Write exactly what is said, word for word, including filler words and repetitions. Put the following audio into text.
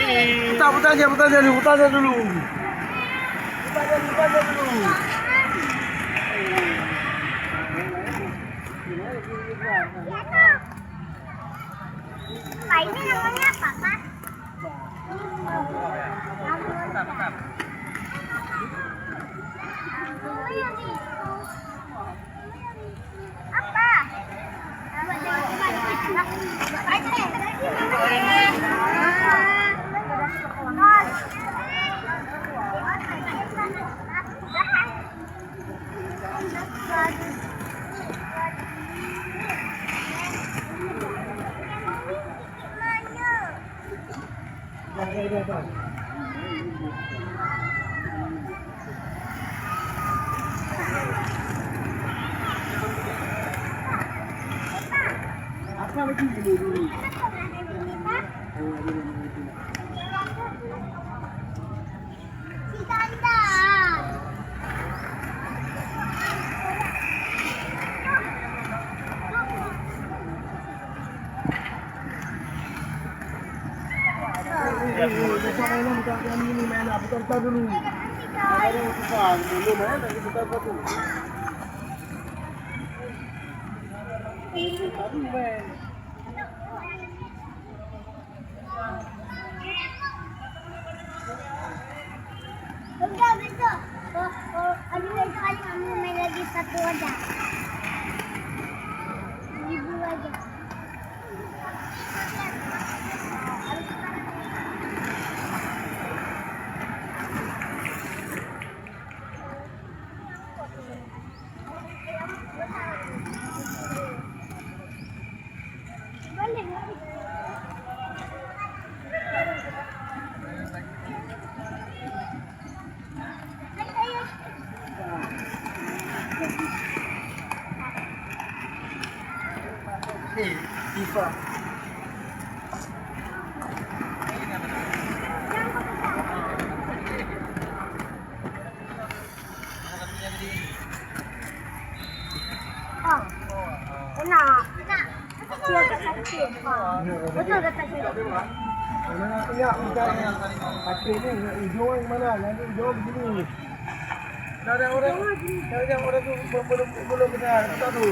Putar, putar je, putar je dulu, putar je dulu. Putar je, putar je dulu. Pak, ini namanya apa, Pak? Apa? Udah, besok. Oh, oh, aduh, besok hari kamu main lagi satu aja. Ibu aja. Oh, kena. Kena. Betul kata saya. Betul kata saya. Hati ni, ujung mana? Nanti ujung begini. Dah ada orang, dah ada orang tu belum, belum, belum kena. Tak tahu.